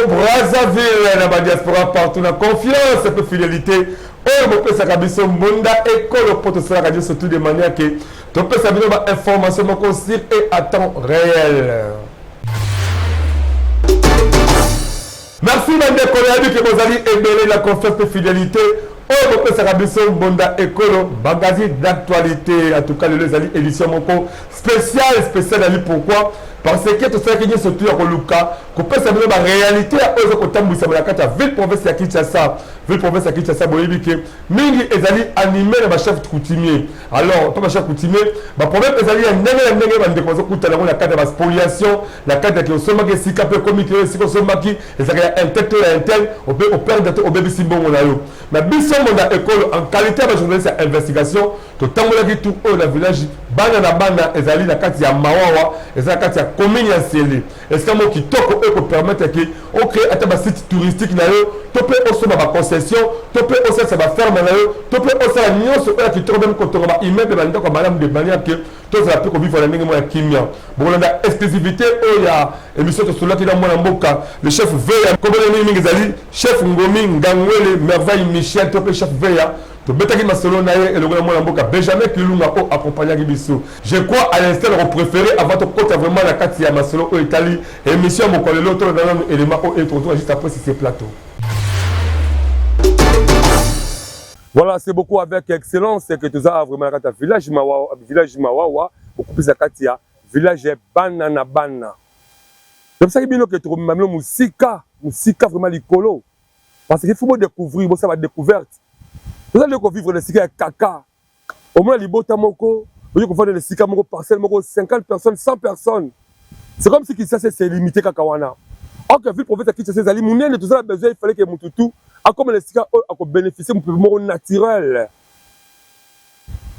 Brazzaville na ba diaspora partout na confiance mpe fidélité oyo bopesaka biso mbonda ekolo mpo tosalaka nyonso tout de manière ke topesa bino ba information moko sur et à temps réel. Merci bandeko, nayebi ke bozali ebele na confiance mpe fidélité oyo bopesaka biso mbonda ekolo magazine d'actualité. En tout cas lelo ezali édition moko spéciale spéciale. Ali pourquoi? Parce que tosalaki nyonso tu ya koluka kopesa bino baréalité ya oyo eza kotambwisama na kati ya ville province ya Kinshasa. Ville province ya Kinshasa, boyebi ke mingi ezali animé na bachef coutumier. Alors mpo bachef coutumier, baproblème ezali ya ndenge na ndenge. Bandeko bazokutana yango na kati ya baspoliation, na kati ya ke osombaki esika mpe ekomi ke esika osombaki ezalaka ya intel to ya intel, ope operdre to obebisi mbongo na yo. Na biso Mbonda Ekolo, en qualité ya bajournaliste ya investigation, totambolaki tour oyo na village Bana na Bana, ezali na kati ya Mawawa, eza na kati ya commune ya Nsele. Esika moko kitoko oyo ekopermettre ke ocrée ata basite touristique na yo, to mpe osomba baconcession, to mpe osalisa baferme na yo, to mpe osala nyonso oyo ya kitoko, meme kotonga baimmeuble, bandako ya malamu, de manière ke tozala mpe kovivre na ndenge moko ya kimia. Bokolanda exclusivité oyo ya émission. Tosololaki na mwana mboka, le chef Veya. Komona mingimingi ezali chef Ngomi Ngangwele Merveille Michel to mpe chef Veya. Tobetaki masolo na ye elongo na mwana mboka Benjamin Kilunga oyo accompagnaki biso. Je crois à l'instant na kopréféré, avant tokota vraiment na kati ya masolo oyo etali émission ya mokolo lelo, tolanda nanu élément oyo tokozonga juste après sur ce plateau. Voilà, c'est beaucoup avec excellence que toza vraiment na kati ya village Mawawa, village Mawawa, bokupisa kati ya village Bana na Bana. Tobisaki bino ke tokomema bino mosika, mosika vraiment likolo. Parce qu'il faut découvrir, bosala découverte. Toza nde kovivre na esika ya kaka. Omona libota moko, oyo kovanda na esika moko, parcelle moko, 50 personnes, 100 personnes. C'est comme si Kinshasa c'est limité kaka wana. Or que ville province ya Kinshasa ezali monene, toza na besoin, il fallait que mutu tu akoma na esika oyo akobénéficie mopepe moko naturel.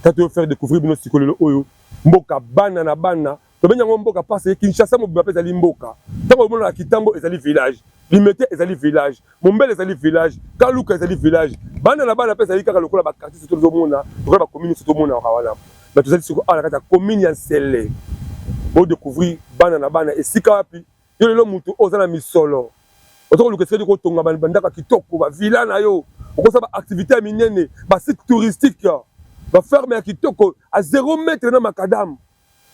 Tata oyo faire découvrir bino sikoyo lelo oyo mboka Bana na Bana. Tobengi yango mboka parce que Kinshasa mobimba mpe ezali mboka. Ntango omonaka Kitambo ezali village, Limete ezali village, Mombele ezali village, Kaluka ezali village, Bana na Bana mpe ezali kaka lokola baquartier so tozomona, lokola bacommune so tomonaka wana. Mais tozali sikoyo awa na kati ya commune ya Nsele. Bodécouvrir Bana na Bana esika wapi. Yo lelo motu oyo oza na misolo, oza koluka esika kotonga bandako ya kitoko, bavilla na yo, okosala baactivité ya minene, basite touristique, baferme ya kitoko a 0 mètre na macadam.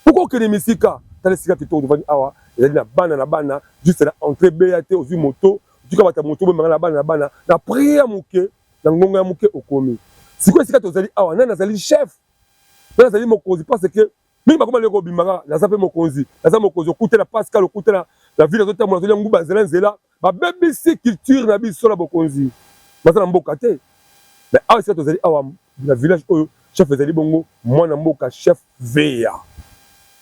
Pourquoi okende misika? Tala esika kitoko tovandi awa, ezali na Bana na Bana, juste na entrée beya te. Ozwi moto, otika bato ya moto, bomemanga na Bana na Bana na prix ya moke, na ngonga ya moke okomi. Sikoyo esika tozali awa, nani azali chef, nani azali mokonzi? Parce que mingi bakoma leko obimaka, naza mpe mokonzi, naza mokonzi. Okutela Pascal, okutela na ville, azotambola, azolia nguba nzela nzela. Babebisi culture na biso na bokonzi, baza na mboka te. Mais awa esika tozali awa na village oyo, chef ezali bongo mwana mboka chef Veya.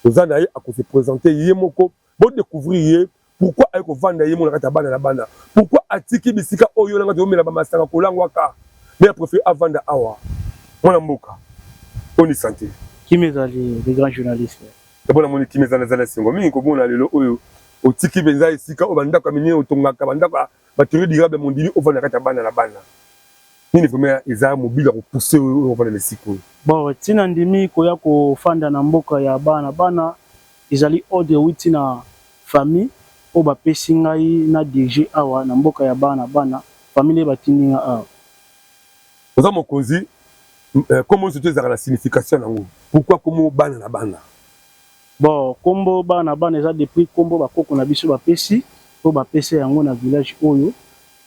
Toza na ye, akose présenter ye moko, bodécouvrir ye. Pourquoi aye kovanda ye moko na kati ya Bana na Bana? Pourquoi atiki bisika oyo nanga tozomela bamasanga kolangwaka, mais apréféré avanda awa? Mwana mboka, oni santé? Kimi ezali, le grand journaliste. D'abord namoni kimi eza na esengo mingi komona lelo oyo otiki mpenza esika oyo bandako ya minene otongaka, bandako ya batériau durable mondimi, ovanda na kati ya Bana na Bana. Nini vraiment eza mobile ya kopousse oyo ovanda na esika oyo? Bon, ntina ndimi koya kofanda na mboka ya Bana Bana ezali ordre euti na famille oyo bapesi ngai na dirige awa na mboka ya Bana Bana. Famille nde batindi nga awa. Oza mokonzi, kombo nyonso to ezalaka na signification nango. Pourquoi kombo Bana na Bana? Bon, kombo Bana Bana eza depuis kombo bakoko na biso bapesi, oyo bapesi yango na village oyo.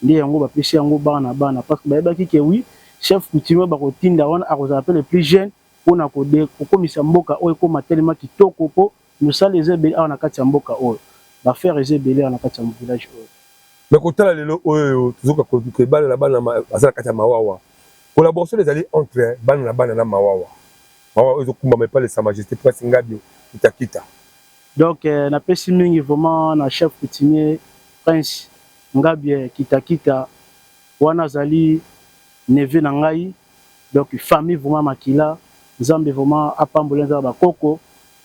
Nde yango bapesi yango Bana Bana, parce que bayebaki ke oui, chef coutumier bakotinda wana akozala mpe le plus jeune mpona kokomisa mboka oyo ekóma telema kitoko, mpo mosala eza ebele awa na kati ya mboka oyo, baaffaire eza ebele awa na kati ya village oyo. Mais kotala lelo oyo, tozoka Bana na Bana baza na kati ya Mawawa. Collaboration ezali entre Bana na Bana na Mawawa. Mawawa oyo ezokumbama epai de Sa Majesté Prince Ngabio Kitakita. Donc napesi mingi vraiment na chef coutumier Prince Ngabie Kitakita. Wana azali neveu na ngai, donc famille vraiment makila. Nzambe vraiment apambola, nzambe bakoko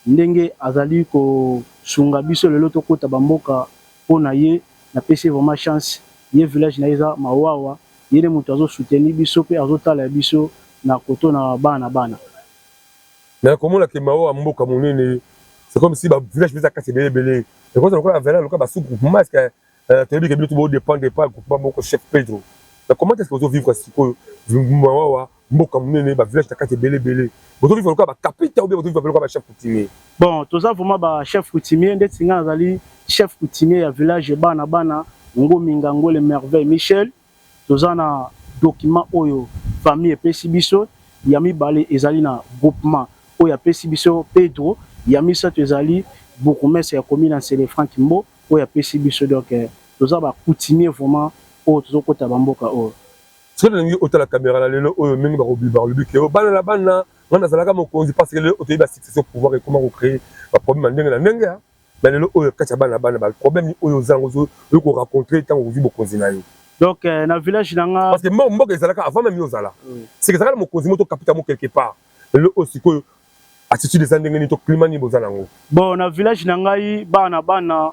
ndenge azali kosunga biso lelo tokota bamboka mpo na ye. Napesi vraiment chance. Ye village na ye eza Mawawa. Ye nde moto azosoutenir biso mpe azotala biso na koto na Bana na Bana. Mais komona ke Mawawa mboka monene, c'est comme si bavillage mpe eza kati ebele ebele, ekozala lokola vela lokola basous groupement. Est-ce que Toyebi ke bino to bodépendre pa groupement moko, chef Pedro. Mais comment est-ce que bozovivre sikoyo Mawawa, mboka monene, bavillage na kati ebele ebele? Bozovivre lokola bakapita ou bien bozovivre lokola bachef coutumier? Bon, toza vraiment bachef coutumier. Ndeti ngai nazali chef coutumier ya village Bana Bana, Ngominga Ngole Merveille Michel. Toza na document oyo famille epesi biso. Ya mibale ezali na groupement oyo apesi biso Pedro. Ya misato ezali bourgmestre ya commune ya Nsele, Frank Mbo, oyo apesi biso. Donc toza bacoutumier vraiment oyo tozokota bamboka oyo. Soki tolingi otala caméra na lelo oyo, mingi bakolobi ke bana na bana, nga nazalaka mokonzi, parce que lelo otoyebi basuccession, pouvoir ekoma kocréer baproblème ya ndenge na ndenge. Mais lelo oyo, kati ya bana na bana, baproblème oyo ozango oyo korencontre ntango ozwi bokonzi na yo? Donc na village na nga Parce que mboka ezalaka avant même yo ozala, c'est que ezalaka na mokonzi mo to kapita mo quelque part. Lelo oyo sikoyo, attitude eza ndenge nini to climat nini boza nango? Bon, na village na ngai Bana Bana,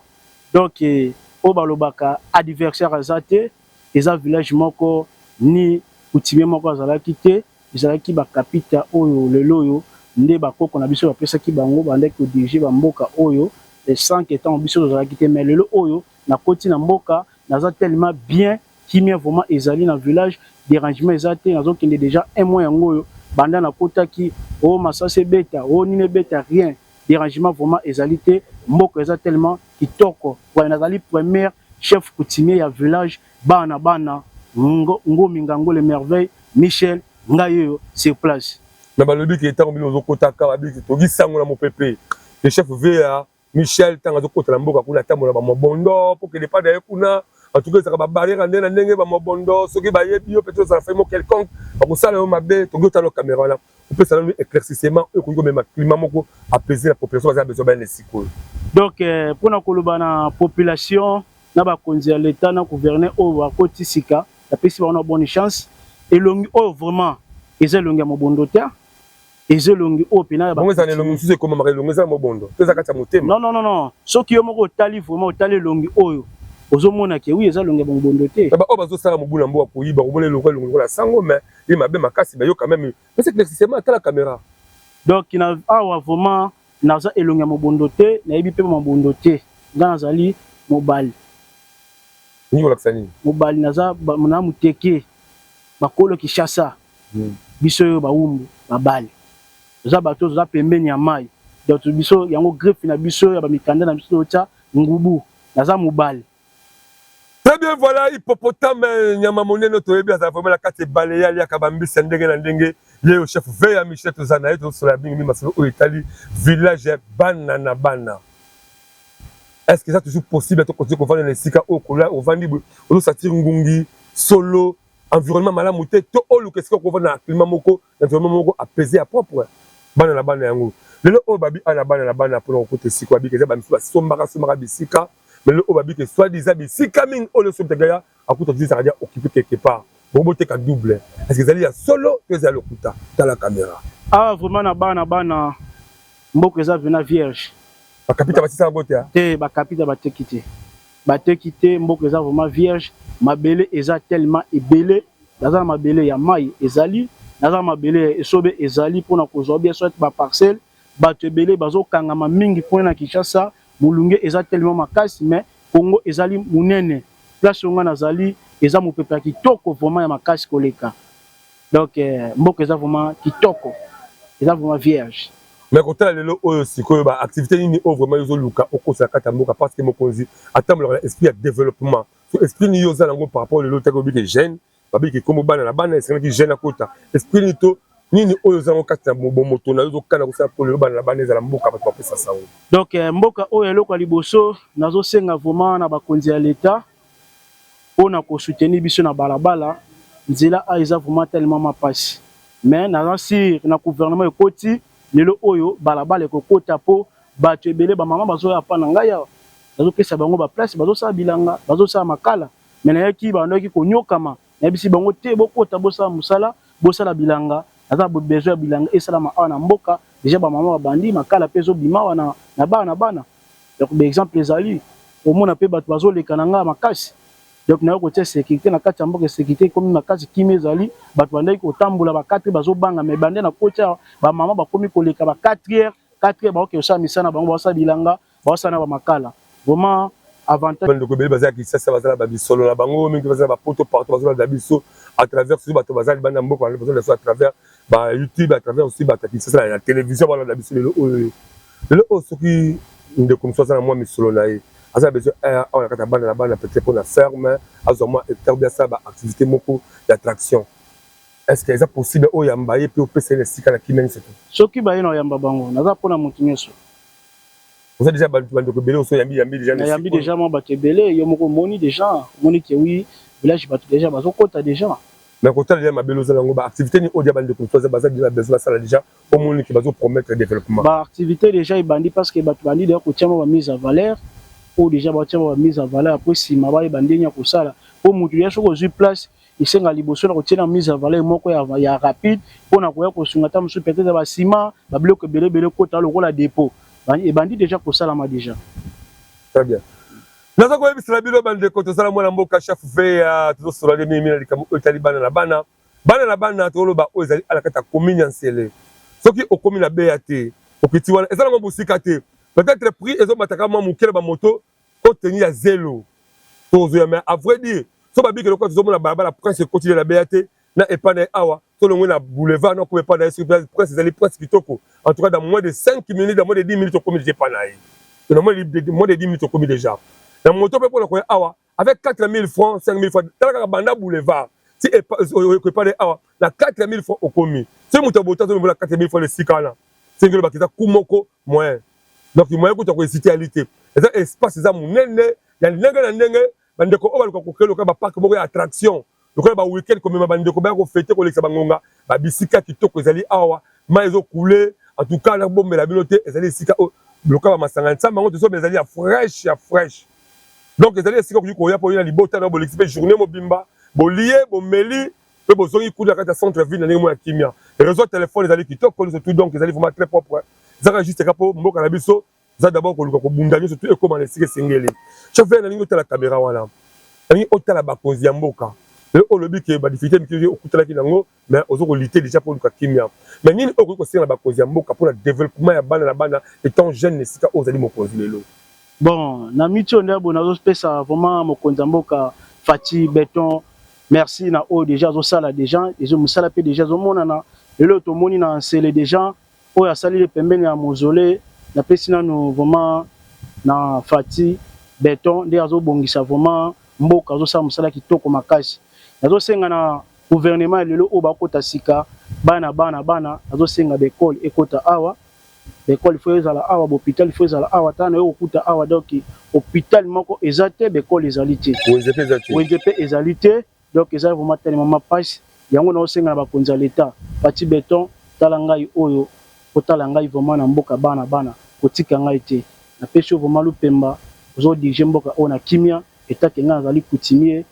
donc oyo balobaka adversaire aza te. Eza village moko ni coutumier moko azalaki te. Ezalaki bakapita oyo lelo oyo nde bakoko na biso bapesaki bango, bandaki kodiriger bamboka oyo sans que ntango biso tozalaki te. Mais lelo oyo nakoti na mboka, naza tellement bien, kimia vraiment ezali na village, dérangement eza te. Nazokende déjà un mois yango oyo banda nakotaki. Oyo masasi ebeta, oyo nini ebeta, rien, dérangement vraiment ezali te. Mboka eza tellement kitoko. Nazali première chef coutumier ya village Bana Bana, Ngomi Ngangole Merveille Michel, ngai oyo sur place. Na balobi ke ntango bino ozokotaka, babiki toki sango na mopepe, le chef va Michel, ntango azokota na mboka kuna, atambola bamobondo mpo kende pa na ye kuna. En tout cas, ezalaka babarrière ya ndenge na ndenge, bamobondo. Soki bayebi yo, peut-être ozala famille quelconque, bakosala yo mabe. Toki otala caméra wana, opesa nanu éclaircissement oyo ekoki komema climat moko apaiser la population baza besoin bayana sikoyo. Donc mpona koloba na population, na bakonzi ya leta, na gouverneur oyo bakoti sika, napesi bango na bonne chance. Elongi oyo vraiment eza elongi ya mobondo te, eza elongi oyo mpena. Bongo eza na elongi mosusu ekomamaka elongi, eza mobondo to eza kati ya motema? Non, non, non, non. Soki yo moko otali vraiment, otali elongi oyo, ozomona ke oui, eza elongi ya mobondo te. Oyo bazosala mobu na mboka, koyiba, komona elongo, elongi lokola sango, mais ye mabe makasi. Bayo quand même pesa éclaircissement, atala caméra. Donc na awa vraiment naza elongi ya mobondo te, nayebi mpe mobondo te. Nga nazali mobali. Nini kolakisa nini? Mobali, naza na moteke bakolo Kinshasa. Biso oyo bawumbu babali, toza bato toza pembeni ya mai. Donc biso yango griffe na biso ya bamikanda na biso totya ngubu. Naza mobali. Très bien, voilà hippopotame, nyama monene toyebi, azala vraiment na kati ebale, ye aliaka bambisi ya ndenge na ndenge. Ye oyo chef Veya Michel, toza na ye, tozosola mingi mingi masolo oyo etali village ya Bana na Bana. Est ce que eza toujours possible tocontinue kovanda na esika oyo kola ovandi boye, ozosentir ngungi, solo, environnement malamu te, to oluka esika okovanda na climat moko, na environnement moko apaisé, ya propre? Bana na bana yango lelo oyo babi ana bana na bana mpona kokota esika babiki, eza bamisusu basombaka sombaka bisika. Mais lelo oyo babiki soit disant bisika mingi oyo nyonso moto ya akuta toujours ezalaka dia occupé quelque part, bongo boteka double. Est ce que ezali ya solo to ezali ya lokuta? Tala caméra. Awa vraiment na Bana Bana, mboka eza vena vierge. Bakapita basisa yango te? Te, bakapita bateki te, bateki te. Mboka eza vraiment vierge, mabele eza tellement ebele. Naza na mabele ya mai ezali, naza na mabele ya esobe ezali mpona kozwa bien soit baparcelle. Bato ebele bazokangama mingi mpona na Kinshasa, molunge eza tellement makasi. Mais Congo ezali monene. Place oyo nga nazali eza mopepe ya kitoko vraiment, ya makasi koleka. Donc mboka eza vraiment kitoko, eza vraiment vierge. Mais kotala lelo oyo sikoyo, baactivité nini oyo vraiment ozoluka okosala kati ya mboka? Parce que mokonzi atambolaka na esprit ya développement. So esprit nini yo oza nango par rapport lelo otaki obike jeune, babiki kombo Bana na Bana, esengelaki jeune akota? Esprit nini to nini oyo oza nango kati na bomoto na yo ozokana kosala po lelo Bana na Bana ezala mboka bato bapesa sango? Donc mboka oyo, eloko ya liboso nazosenga vraiment na bakonzi ya leta mpona kosoutenir biso na balabala, nzela a eza vraiment tellement mapasi. Mais naza sûr na gouvernement ekoti lelo oyo, balabala ekokota mpo bato ebele, bamama bazoya pa na ngai awa, nazopesa bango baplace, bazosala bilanga, bazosala makala. Mais nayaki, bandaki konyokama, nayebisi bango te, bokota, bosala mosala, bosala bilanga. Naza besoin ya bilanga esalama awa na mboka. Déjà bamama babandi makala mpe ezobima awa na Bana na Bana. Donc baexemple ezali omona mpe bato bazoleka na ngai makasi. Donc nayo kotia sécurité na kati ya mboka, sécurité ekomi makasi, kimia ezali. Bato bandaki kotambola ba 4 bazobanga, mais bande na kotia, bamama bakomi koleka ba 4 heures, 4 heures baoke kosala misala na bango, baosala bilanga, baosala na bamakala vraiment. Avantage. Bandeko ebele baza ya Kinshasa, baza na babisolo na bango mingi, baza na bapoto partout, bazolanda biso à travers, soki bato baza libanda mboka, bazolanda biso à travers ba YouTube, à travers aussi bato ya Kinshasa na télévision balanda biso lelo oyo. Lelo oyo, soki ndeko mosusu aza na mwa misolo na ye, aza na besoin awa na kati ya bana na bana, peut-être mpona ferme, azwa mwa hectare, bi asala baactivité moko ya attraction, est ce que eza possible oyo yamba ye mpe opesa ye na esika na kimia nyonso te? Soki baye na oyamba bango, naza mpona motu nyonso. Oza déjà bandeko ebele oso yambi, yambi déjà? Nayambi déjà mwa bato ebele. Yo moko omoni déjà, omoni ke oui, village bato déjà bazokɔta déjà. Mais kotala déjà mabele oza nango, baactivité nini oyo dia bandeko mosusu baza déjà besoin basala déjà, omoni ke bazopromettre développement? Baactivité déjà ebandi, parce que bato bandi déjà kotia mwa bamise à valeur oyo déjà batia mwa bamise à valeur. Après nsima bayeba ndenge ya kosala, po motu déjà soki ozwi place, esenga liboso na kotia na mise à valeur moko ya rapide mpona koya kosunga. Ata mosusu peut-être basima babiloko ebele ebele kota lokola dépôt, ebandi déjà kosalama déjà. Très bien. Naza koyebisela bino bandeko, tozala mwana mboka chef Veya, tozosola nde mingi na likambo oyo etali bana na bana. Bana na bana, toloba oyo ezali ala kati ya commune ya Nsele. Soki okomi na beya te, okiti wana, eza nango mosika te. Peut-être prix ezomataka mwa moke na bamoto koteni ya zelo tozoya, mais à vrai dire, so babiki lokola tozomona balabala Prince ekoti na beya te na epai na ye awa, tolongwe na boulevard na okoma epai na ye. Soki Prince ezali Prince kitoko, en tout cas dans moins de 5 minutes, dans moins de 10 minutes, okomi déjà epai na ye. Dans moins de 10 minutes, okomi déjà na moto. Mpe mpona koya awa avec 4000 francs, 5000 francs, tala kaka banda boulevard ti epai na ye awa, na 4000 francs okomi. Soki moto abota azomebola 4000 francs esika wana, soki olobaka eza ku moko moyen, donc moyen kuta koesite yali te. Eza espace eza monene ya ndenge na ndenge. Bandeko oyo baluka kokende lokola baparc moko ya attraction, lokola baweekend, komema bandeko baya kofêter, kolekisa bangonga, babisika kitoko ezali awa. Mai ezokule, en tout cas nabombela bino te, ezali esika oyo lokola bamasanga nsambo yango tozoba ezali ya fraîche, ya fraîche. Donc ezali esika okoki koya mpo oyo na libota na bolekisi mpe journée mobimba, bolie, bomeli mpe bozongi kuna na kati ya centre ville na ndenge moko ya kimia. Réseau téléphone ezali kitoko nyonso tout, donc ezali vraiment très propre. Ezaka juste kaka mpo mboka na biso eza d'abord koluka kobunda nyonso tu ekóma na esika esengeli. Chauffeur, nalingi otala caméra wana, nalingi otala bakonzi ya mboka. Lelo olobi ke badifficulté mike okutalaki nango, mais ozo kolutter déjà mpo oluka kimia. Mais nini oyo okoki kosenga na bakonzi ya mboka mpona développement ya bana na bana, étant jeune, na esika oyo ozali mokonzi lelo? Bon, na miti oyo nde boye, nazopesa vraiment mokonzi ya mboka Fatshi Béton merci na oyo déjà azosala. Déjà ezo mosala mpe déjà ezomonana. Lelo tomoni na Nsele déjà oyo asaleli pembeni ya mausolée. Napesi nanu vraiment na Fatshi Béton nde azobongisa vraiment mboka, azosala mosala kitoko makasi. Nazosenga na gouvernement ya lelo oyo bakota sika, bana bana bana, nazosenga baekole ekota awa, baekole faut ezala awa, bahôpital faut ezala awa. Tala na yo kokuta awa, donc hôpital moko eza te, baekole ezali te. Wenze mpe eza te. Wenze mpe ezali te. Donc eza vraiment telema mapasi. Yango naosenga na bakonzi ya leta, Fatshi Béton, tala ngai oyo, otala ngai vraiment na mboka bana bana, kotika ngai te. Napesi yo vraiment lupemba, ozodirige mboka oyo na kimia. Etake ngai nazali coutumier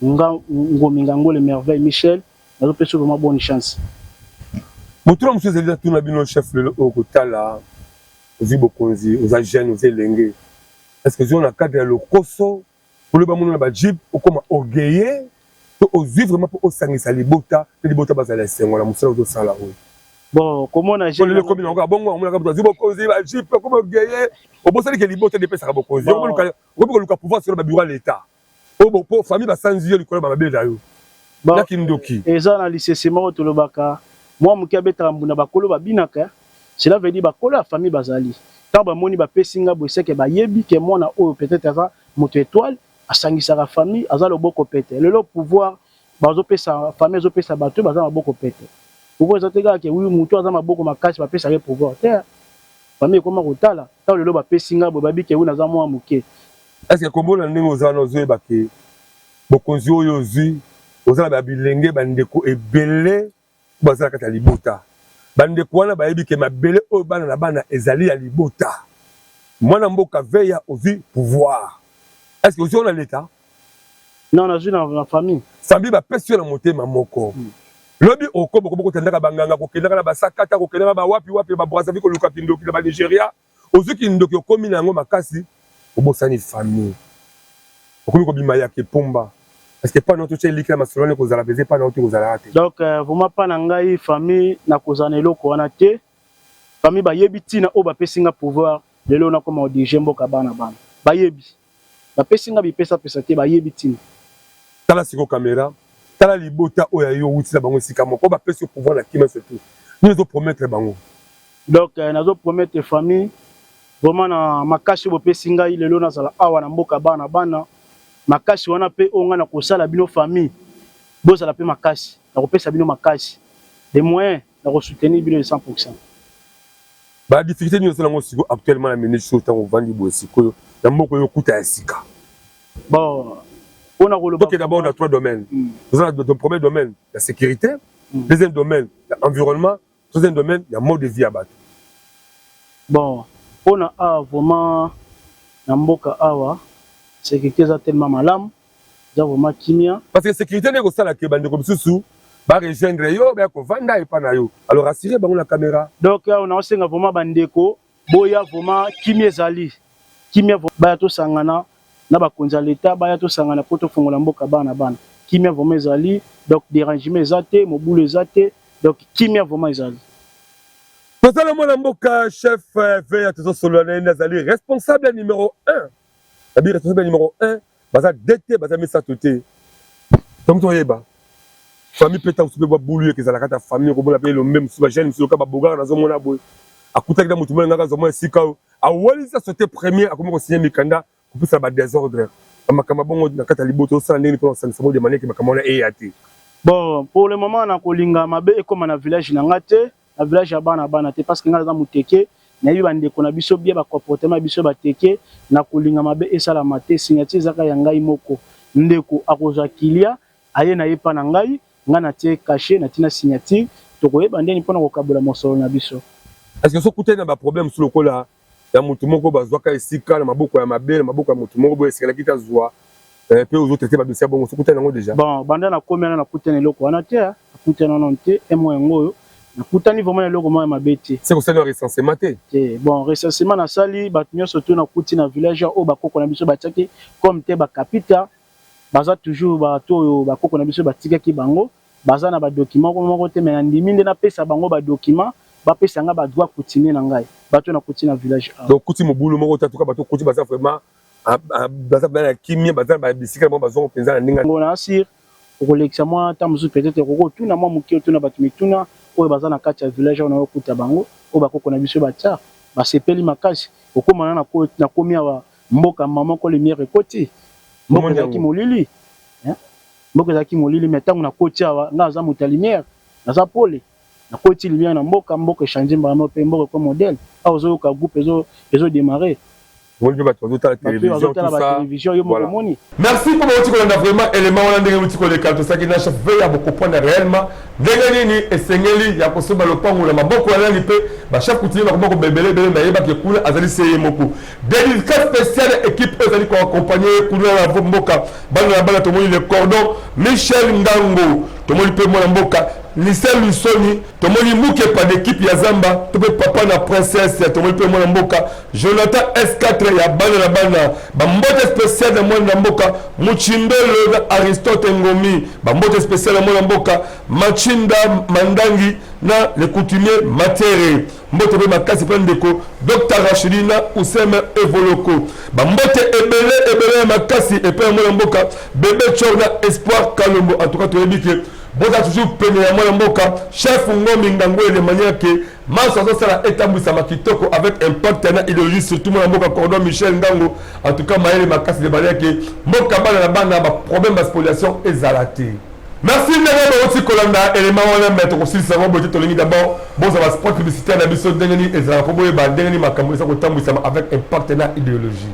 nga Ngomi Ngangole Merveille Michel, nazopesa yo vraiment bonne chance. Motuna mosusu ezali, natuna bino chef, lelo oyo kotala ozwi bokonzi, oza jeune, oza elenge, est ce que ozwi na cadre ya lokoso oloba mona na bajeep, okóma orgueilleux, to ozwi vraiment mpo osangisa libota mpe libota bazala esengo na mosala ozosala oyo? Bon, komona Lelo ekomi nango bongo, omonaka moto azwi bokonzi, bajeep, okóma orgueilleux, obosani ke libota nde epesaka bokonzi. Okomi koluka pouvoir solo babureau ya l'état oyo po famille basanzi yo likolo ya bamabele na yo na kindoki. Eza na lisese moko tolobaka: mwa moke abetaka mbunda, bakolo babinaka. Cela veut dire bakolo ya famille bazali, ntango bamoni bapesi nga boye, seke bayebi ke mwana oyo peut-être aza moto étoile, asangisaka famille, aza loboko pete. Lelo pouvoir bazopesa famille, ezopesa bato baza maboko pete. Pouvoir eza te kaka ke wi motu aza maboko makasi bapesaka ye pouvoir te. Famille ekoma kotala, ntango lelo bapesi nga boye, bayebi ke wi naza mwa moke. Est ce que komona ndenge oza wana, ozoyeba ke bokonzi oyo ozwi, oza na babilenge, bandeko ebele baza na kati ya libota, bandeko wana bayebi ke mabele oyo bana na bana ezali ya libota? Mwana mboka Veya, ozwi pouvoir, est ce que ozwi wana leta? Non, nazwi na famille. Famille bapesi yo na motema moko. Lobi okoba okoba kotandaka banganga, kokendaka na basakata, kokendaka bawapi wapi, baBrazzaville, koluka kindoki na baNigeria. Ozwi kindoki, okomi na yango makasi, obosani famille, okomi kobima yaka epomba. Parce que epai na yo totya eliki na masolo wana, ekozala mpenza epai na yo te, kozalaka te. Donc vraiment mpa na ngai famille, nakozala na eloko wana te. Famille bayebi ntina oyo bapesi nga pouvoir. Lelo nakoma kodirige mboka bana bana, bayebi. Bapesi nga bipesapesa te, bayebi ntina. Tala sikoyo camera, tala libota oyo ya yo owuti na bango esika moko, bapesi yo pouvoir na kimia surtout nini ozo promettre bango? Donc nazo promettre famille vraiment na makasi oyo bopesi ngai lelo nazala awa na mboka bana bana, makasi wana pe oyo ngai nakosala bino famille bozala pe makasi, nakopesa bino makasi des moyens nako soutenir bino de 100%. Ba difficultes nini oza nango sikoyo actuellement na minute oyo tango ovandi boye sikoyo na mboka oyo okuta ya sika? Bon, pona koloba Toke d'abord na trois domaines. Toza na premier domaine ya sécurité, deuxième domaine ya environnement, troisième domaine ya mode de vie ya bato. Bon, pona awa vraiment na mboka awa sécurité eza tellement malamu, eza vraiment kimia. Parce que sécurité nde ekosala ke bandeko misusu ba rejoindre yo, baya kovanda epa na yo. Alors rassurer bango na camera. Donc awa naosenga vraiment bandeko boya vraiment kimia ezali. Kimia baya tosangana na bakonzi ya l'etat, baya tosangana po tofongola mboka bana bana. Kimia vraiment ezali, donc derangement eza te, mobulu eza te, donc kimia vraiment ezali. Toza na mwana mboka chef Veya, tozosolola na ye nde azali responsable numero 1. Nabi responsable numero 1, baza deux te, baza misato te. Donc toyeba famille pe tango pe bulu yeke ezalaka ta famille okomona pe elombe mosusu ba jeune mosusu loka ba bogara nazomona boye akutaki na motu moko ngaka azwa mwa esika oyo awalisi asote premier akomi kosinye mikanda kopesa ba desordre ba makambo bongo na kati ya libota osala ndenge mpona kosangisa bango de manière ke makambo wana eya te. Bon pour le moment nakolinga mabe ekoma na village na nga te, na village ya bana bana te parce que nga naza muteke, nayebi ba ndeko na biso bien ba comportement ya biso ya bateke, nakolinga mabe esalama te, signature eza kaka ya ngai moko, ndeko akozwa kilia aye na ye epa na ngai, nga natie cachet natie na signature, tokoyeba ndeni pona kokabola mosolo na biso. Est ce que osi okutani na ba problème mosusu lokola ya mutu moko bazwaka esika na maboko ya mabe, na maboko ya mutu moko boye esengelaki te azwa pe ozo traiter ba dossier ya bongo, osi okutani na yango dejà? Bon banda nakomi wana nakutani na eloko wana te, nakutani nanu te, un mois yango oyo nakutani vraiment na eloko moko ya mabe te. C'est que osali nanu recensement te? Te, bon recensement nasali batu nionso tout nakuti na village oyo ba koko na biso batiaki comme te ba kapita baza toujours batu oyo ba koko na biso batikaki bango, baza na ba documents moko te mais na ndimi nde napesa bango ba documents bapesa nga ba droits coutumiers na ngai batu oyo nakuti na village awa. Donc okuti mobulu moko te en tout cas batu okuti baza vraiment baza penza na kimia baza na bisika na bango bazongo penza na ndenge. Ngo na sur okolekisa mwa temps mosusu peut etre okoki kotuna mwa moke otuna batu mituna oyo baza na kati ya village awa nayo okuta bango oyo ba koko na biso batia basepeli makasi okoma na nakomi awa mboka maman moko lumière ekoti mboka ezalaki molili hein. Mboka ezalaki molili mais tango nakoti awa nga naza moto ya lumière, naza pole, nakoti lumière na mboka, mboka e changer mbala moko pe mboka ekomi modèle, awa ozo yoka groupe ezo ezo demarrer. Omoni pe batu bazo tala television tout ça television yo moko omoni. Merci po bawuti kolanda vraiment element wana ndenge ewuti koleka tosalaki na chef veya bo comprendre reellement ndenge nini esengeli ya kosomba lopango na maboko ya nani pe ba chef coutumier bakoma kobebele ebele mais ayeba ke kuna azali se ye moko. Dedicace speciale ya equipe oyo ezali ko accompagner ye kuna na mboka bana na bana tomoni le cordon Michel Ngango tomoni mpe mwana mboka Lucien Lusoni tomoni Mukepa d'equipe ya Zamba to mpe papa na princesse tomoni mpe mwana mboka Jonathan S4 ya bana na bana bambote speciale na mwana na mboka Muchindolo na Aristote Ngomi bambote speciale na mwana mboka Machinda Mandangi na le coutumier Matere Mbote pe makasi pe ndeko Docta Rachidi na Useme Evoloko. Ba mbote ebele ebele ya makasi epai ya mwana mboka Bebe Tshor na Espoir Kalombo. En tout cas toyebi ke boza toujours pene ya mwana mboka Chef Ngomi Ngangwele de manière ke manso azosala etambwisama kitoko avec impact na ideologie surtout mwana mboka Cordon Michel Ngango. En tout cas mayele makasi de manière ke mboka bana na bana ba problème ba spoliation ezala te. Merci ndenge bowuti kolanda element wana mais tokosilisa yango boye te tolingi d'abord bozwa ba spot publicitaire na biso ndenge nini ezalaka mpo boyeba ndenge nini makambo eza kotambwisama avec impact na ideologie.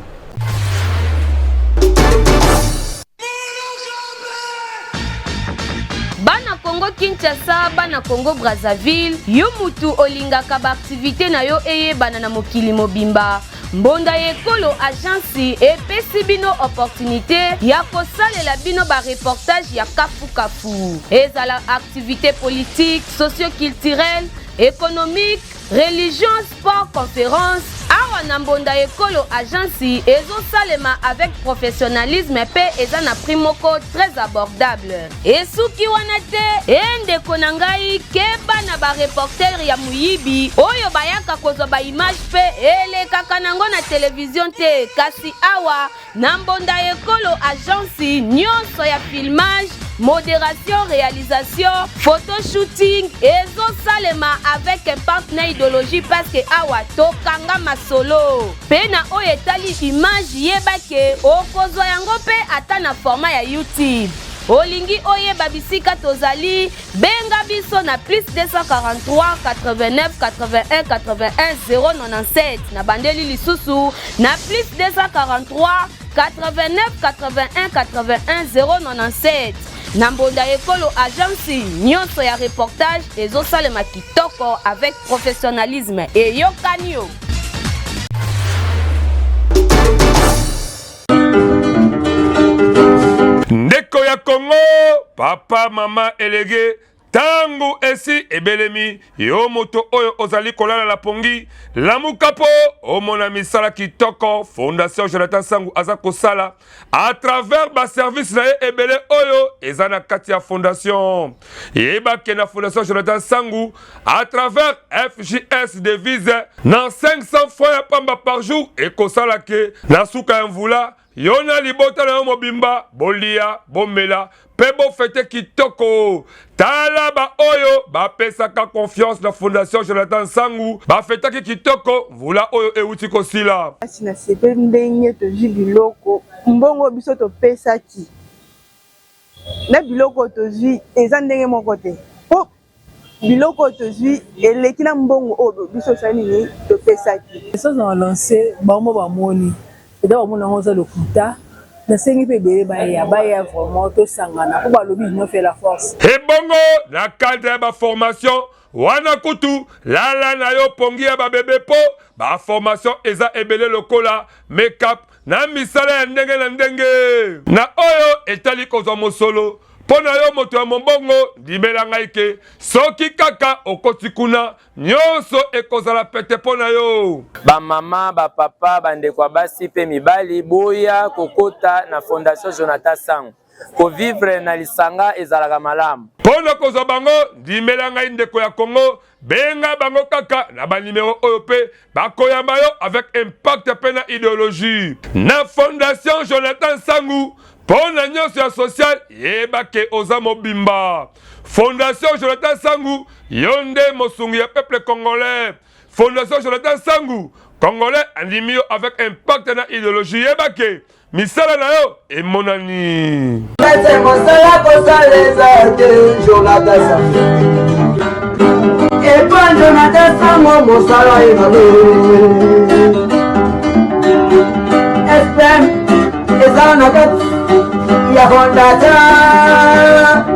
Bana Congo Kinshasa, bana Congo Brazzaville, yo mutu olingaka ba activite na yo eyebana na mokili mobimba, Mbonda ya ekolo agence epesi bino opportunite ya kosalela bino ba reportage ya kafu kafu. Ezala activite politique, socio-culturelle, economique, religion, sport, conference, awa. Awa na Mbonda Ekolo agence ezosalema avec professionnalisme pe eza na prix moko très abordable. Esuki wana te e ndeko na ngai keba na ba reporter ya moyibi oyo bayaka kozwa ba image pe elekaka nango na television te kasi awa Na mbonda ekolo agence nionso ya filmage, moderation, realisation, photo shooting ezo salema avec impact na ideologie parce que awa tokanga masolo. Pe na oyo etali image yeba ke okozwa yango pe ata na format ya YouTube. Olingi oyeba bisika tozali? Benga biso na plus 243 89 81 81 097. Na bandeli lisusu na plus 243 89 81 81 097. Na mbonda ekolo agence nyonso ya reportage ezosalema kitoko avec professionnalisme. Eyokani yo. Ndeko ya Congo, papa, mama, elege, tango esi ebelemi, yo moto oyo ozali kolala na pongi, lamuka po omona misala kitoko Fondation Jonathan Sangu aza kosala à travers ba service na ye ebele oyo eza na kati ya fondation. Yeba ke na Fondation Jonathan Sangu à travers FJS devise na 500 francs ya pamba par jour ekosala ke na suka ya mvula yo na libota na yo mobimba bolia bomela mpe bofete kitoko. Tala baoyo bapesaka confiance na Fondation Jonathan Nsangu bafetaki kitoko mvula oyo euti kosila. Kasi nasepeli ndenge tozwi biloko, mbongo biso topesaki na biloko oyo tozwi eza ndenge moko te po biloko oyo tozwi eleki na mbongo oyo biso osali nini topesaki. Message na lance bango bamoni eza bamoni yango eza lokuta nasengi mpe ebele baya baya vraiment tosangana mpo balobi union fait la force. Ebongo na cadre ya ba formation wana kutu lala na yo pongi ya ba bebe po ba formation eza ebele lokola make up na misala ya ndenge na ndenge. Na oyo etali kozwa mosolo mpo na yo moto ya mombongo, ndimela ngai ke soki kaka okoti kuna, nyonso ekozala pete mpo na yo. Ba mama, ba papa, ba ndeko ya basi pe mibali, boya kokota na Fondation Jonathan Sango. Ko vivre na lisanga ezalaka malamu. Mpo na kozwa bango, ndimela ngai ndeko ya Congo, benga bango kaka na ba numero oyo pe bakoyamba yo avec impact mpe na ideologie. Na Fondation Jonathan Sangu, mpo na nyonso ya social, yeba ke oza mobimba. Fondation Jonathan Sangu, yo nde mosungi ya peuple congolais. Fondation Jonathan Sangu, congolais andimi yo avec impact na ideologie, yeba ke Misala na yo emonani. Mese mosala kosala eza te Jonathan Sango. Epa Jonathan Sango mosala ebale. SPM eza na kati ya fondation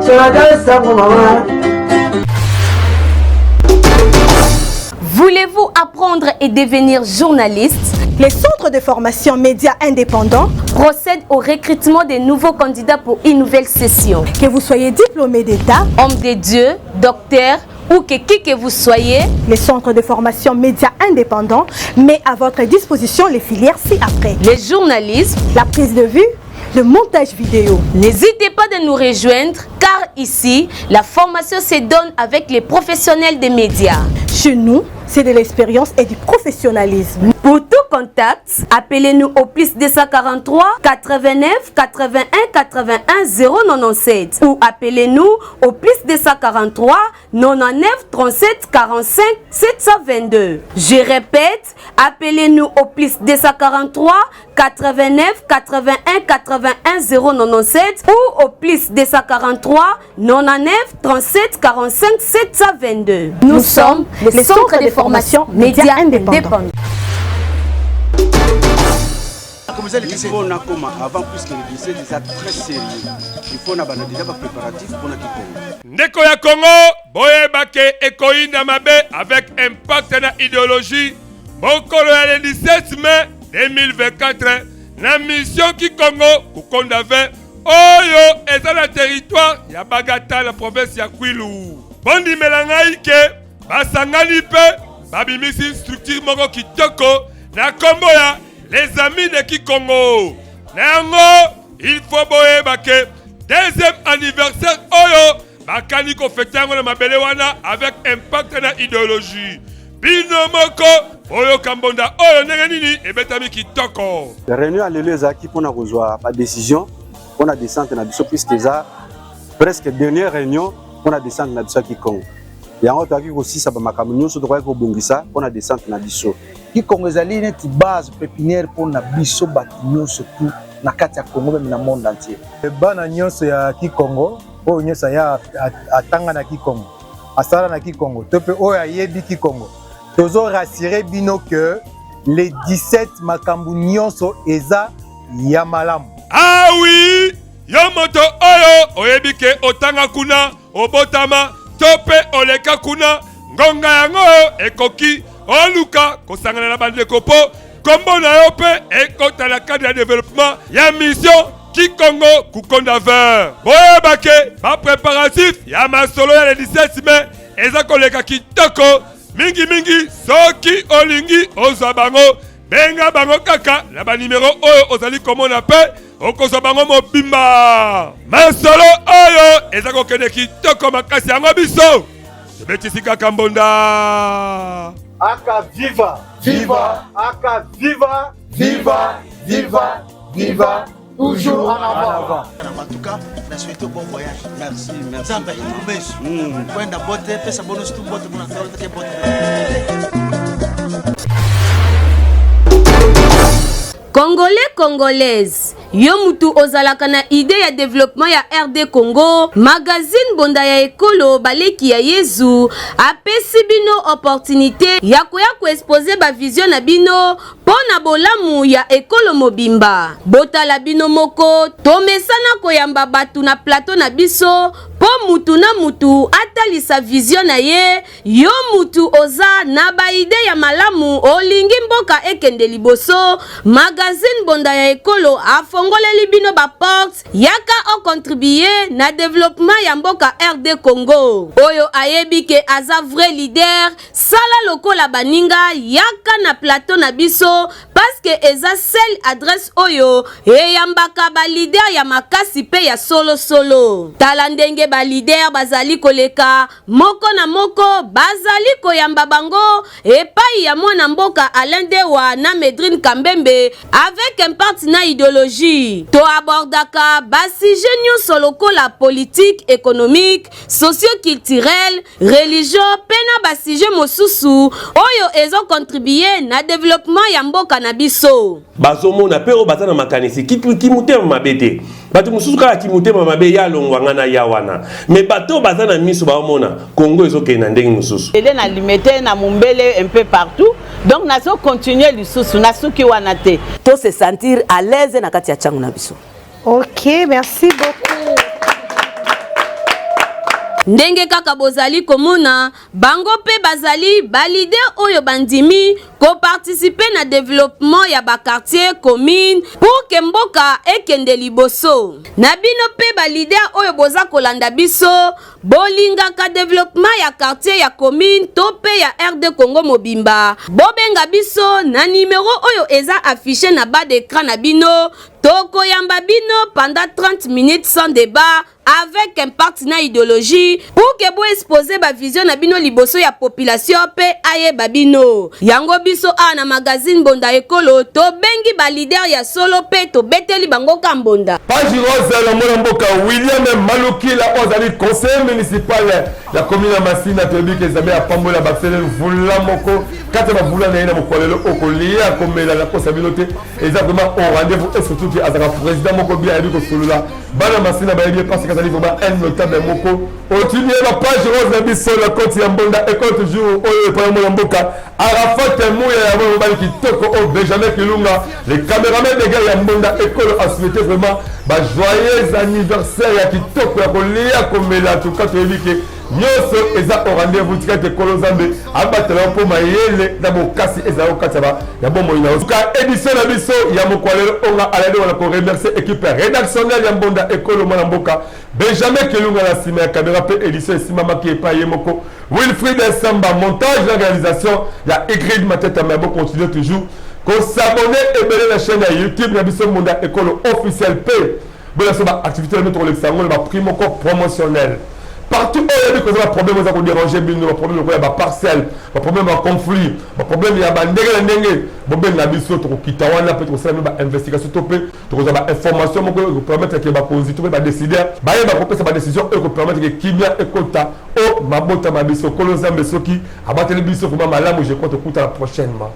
Jonathan Sango mama. Voulez-vous apprendre et devenir journaliste? Les centres de formation médias indépendants procèdent au recrutement des nouveaux candidats pour une nouvelle session. Que vous soyez diplômé d'État, homme de Dieu, docteur ou que qui que vous soyez, les centres de formation médias indépendants met à votre disposition les filières ci-après. Les journalistes, la prise de vue, le montage vidéo. N'hésitez pas de nous rejoindre car ici, la formation se donne avec les professionnels des médias. Chez nous, c'est de l'expérience et du professionnalisme. Pour tout contact, appelez-nous au plus 243 89 81 81 097 ou appelez-nous au plus 243 99 37 45 722. Je répète, appelez-nous au plus 243 89 81 81 097 ou au plus 243 99 37 45 722. Nous, Nous sommes le centre, centre de formation médias indépendants. Il faut nakoma avant puisque le 17 eza très sérieux. Il faut na banda déjà ba préparatifs pona kikongo. Ndeko ya Congo, boyeba ke ekoyinda mabe avec impact na ideologie mokolo ya le 17 mai 2024 na mission Kikongo kukonda 20 oyo eza na territoire ya Bagata na province ya Kwilu. Bondimela ngai ke basangani mpe babimisi structure moko kitoko. na nkombo ya Les Amis de Kikongo. Na yango il faut boyeba ke deuxième anniversaire oyo bakani kofete yango na mabele wana avec impact na idéologie. Bino moko boyoka mbonda oyo ndenge nini ebetami kitoko. Réunion ya lelo ezalaki mpona kozwa ba décision mpona descente na biso puisque eza presque dernière réunion mpona descente na biso ya Kikongo. Yango toyaki kosisa ba makambo nyonso tokaki kobongisa mpona descente na biso. Kikongo ezali neti base pepinière mpona biso bato nyonso tout na kati ya Congo meme na monde entier. Bana nyonso ya Kikongo oyo nyonso aya atanga na Kikongo, asala na Kikongo to mpe oyo ayebi Kikongo, tozo rassurer bino que le 17 makambo nyonso eza ya malamu. Ah oui, yo moto oyo oyebi ke otanga kuna, obotama to mpe oleka kuna, ngonga yango ekoki oluka kosangana na bandeko mpo kombo na yo mpe ekota na cadre ya developpement ya mission Kikongo Kukonda Ver. Boyeba ke ba préparatifs ya masolo ya le 17 mai eza koleka kitoko mingi mingi. Soki olingi ozwa bango, benga bango kaka na ba numero oyo ozali komona mpe okozwa bango mobimba. Masolo oyo eza kokende kitoko makasi, yango biso tobetisi kaka mbonda. Aka viva viva aka viva viva viva viva toujours en avant. En tout cas, na souhaite bon voyage. Merci, merci. Nzambe ikubesu. Kwenda bote pesa bonus tu bote muna tole bote. Congolais Congolaise, yo mutu ozalaka na idee ya developpement ya RD Congo, magazine Bonda ya Ekolo Baleki ya Yezu apesi bino opportunite ya koya ko exposer ba vision na bino mpo na bolamu ya ekolo mobimba. Botala bino moko, tomesana koyamba batu na plateau na biso mpo mutu na mutu atalisa vision na ye. Yo mutu oza na ba idee ya malamu olingi mboka ekende liboso, magazine Bonda ya Ekolo afongoleli bino ba portes, yaka o contribuer na developpement ya mboka RD Congo. Oyo ayebi ke aza vrai leader, sala lokola baninga, yaka na plateau na biso parce que eza seule adresse oyo eyambaka ba leader ya makasi pe ya solo solo. Tala ndenge ba leader bazali koleka Moko na moko bazali koyamba bango epayi ya mwana mboka Alain Dewa na Medrine Kambembe avec impact na ideologie. To abordaka ba sujets nionso lokola politique, economique, socio-culturel, religion pe na ba sujets mosusu oyo ezo contribuer na developpement ya mboka na biso. Bazomona pe oyo baza na makanisi kimotema mabe te. Bato mosusu kaka kimotema mabe ya longwa nga na ya wana. Mais bato oyo baza na miso baomona Congo ezokende na ndenge mosusu. Ele na limete na mumbele un peu partout donc nazo continuer lisusu nasuki wana te. To se sentir à l'aise na kati ya tshangu na biso. Ok, merci beaucoup. Ndenge kaka bozali komona, bango pe bazali ba leader oyo bandimi ko participer na developpement ya ba quartiers, communes pour que mboka ekende liboso. Na bino pe ba leader oyo boza kolanda biso, bolingaka developpement ya quartier, ya commune to pe ya RD Congo mobimba, bobenga biso na numero oyo eza affiche na bas d'ecran na bino, tokoyamba bino pendant 30 minutes sans debat avec impact na ideologie pour que bo exposer ba vision na bino liboso ya population pe ayeba bino. Yango biso awa na magazine Mbonda Ekolo tobengi ba leader ya solo pe tobeteli bango ka mbonda. Page rose na mwana mboka William Malukila oyo azali conseiller municipal ya commune ya Masina. Toyebi ke Nzambe apambola bakisele mvula moko kati ya bavula na ye na mokolo lelo okolia komela na kosa bino te eza vraiment au rendez-vous et surtout ke azalaka président moko bien ayebi kosolola Bana Masina bayebi ye parce que azali vraiment un notable moko. Otuni ye ba page rose na biso na compte ya Mbonda Ecole toujours oyo epai mwana mboka Arafat Muya ya mwana mobali kitoko oyo Benjamin Kilunga le cameraman de guerre ya Mbonda Ecole a souhaité vraiment ba joyeux anniversaire ya kitoko ya kolia komela en tout cas toyebi ke Nyoso eza au rendez-vous tika ete Nkolo Nzambe abatela yo mpo mayele na bokasi ezala yo kati ya bomoi na yo. Suka edition na biso ya mokwa lelo onga alali wana ko remercier equipe redactionnelle ya Mbonda Ekolo mwana mboka Benjamin Kelunga na nsima ya kamera mpe edition esimbamaki epai ye moko Wilfried Samba montage na réalisation ya Ingrid Mateta mais bo continuer toujours. Ko s'abonner ebele na chaîne ya YouTube na biso Mbonda Ekolo officiel pe boyela biso ba activité na bino tokolekisa yango na ba prix moko promotionnel. Partout oyo oyebi koza ba problème eza ko déranger bino, ba problème lokola ba parcelle, ba problème ya conflit, ba problème ya ba ndenge na ndenge, bobenga biso tokokita wana pe tokosala bino ba investigation to pe tokozwa ba information moko oyo ekopermettre ke bakonzi to pe ba décideur bayeba kopesa ba décision oyo ekopermettre ke kimia ekota o mabota ma biso. Nkolo Nzambe soki abateli biso vraiment malamu, je crois tokutana prochainement.